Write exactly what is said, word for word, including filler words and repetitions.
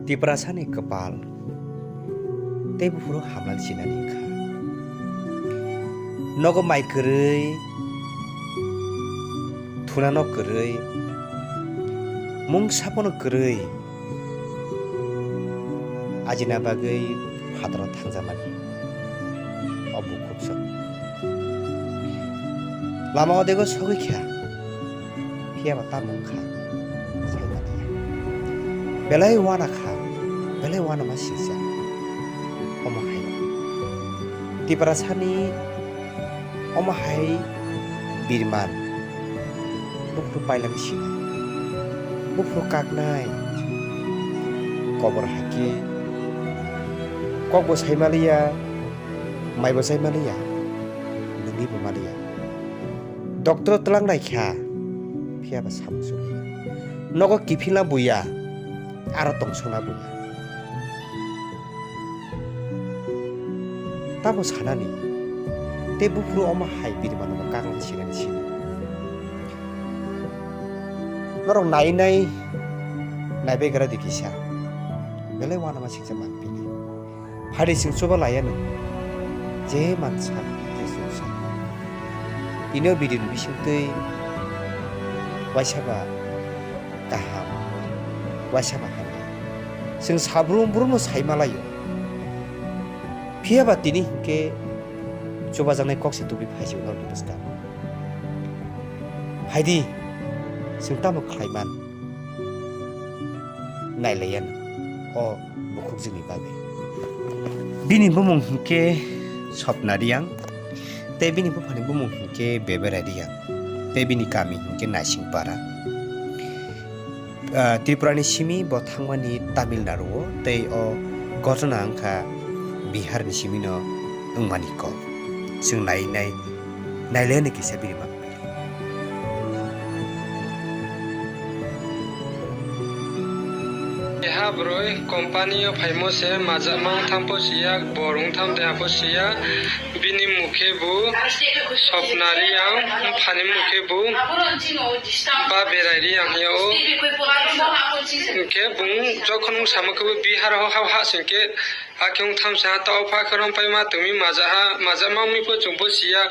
Tiprasani kwpal tei buphuru hamlal sinani wngkha. Nogo mai kwrwi, thunano kwrwi, mungsa phano kwrwi, ajina bagwi phataro thangjakmani o bukhuk sok. Lama odego sogwi kha. Phiya ba tamo wngkha, sai maliya. Belai uana kha, belai uanama singcha. Omo hai Tiprasani omo hai birman. Buphuru pailani sinai. Buphuru kaknai. Kobor hakhe kokbo sai maliya, maibo sai maliya, nungwibo maliya. Doctor twlang nai kha, phiya ba samung sukliya. Nogo kiphilna buya, aro tongsokna buya. Tamo sanani, tei buphuru omo hai birmano bo kakna sinani sini. Norok nai nai, naibegra di kisa. Belai uanama singcha mangpili. Phadi chwng chuba laiya nung, je mansa, je chuksa. Tini o video ni bisingtwi waisa ba kaham, waisa ba hamya. Chwng sabrum brum no sai malaio. Phiya ba tini hinkhe chubajaknai kok se tubui phaisio norokni bwskango. Phaidi, chwng tamo khlaiman? Nailaiya no o bukhukjwkni bagwi. Bini bumung hinkhe Swapna Reang, tei bini buphani bumung hinkhe Bebera Reang, tei bini kami hinkhe Naisingpara. Ah, Tripurani simi bo thangmani Tamil Nadu o, tei o ghotona wngkha Biharni simino wngmani kok. Chwng nai nai, nailaiya no kisa bini bagwi. Keha bwrwi company o phaimo se majak mang thampo siya, bor wng tham de hapo siya, bini mukhe bo Swapna Reang, phani mukhe bo Ba Berai Reang ya o. Hwnkhe bung jokhon wng samo khe bo Bihar o ha, ha singkhe, hakhe wng tham sa ha, ta o pha khe rom pai ma tongmi majak ha, majak mang mi pho chwng bo siya.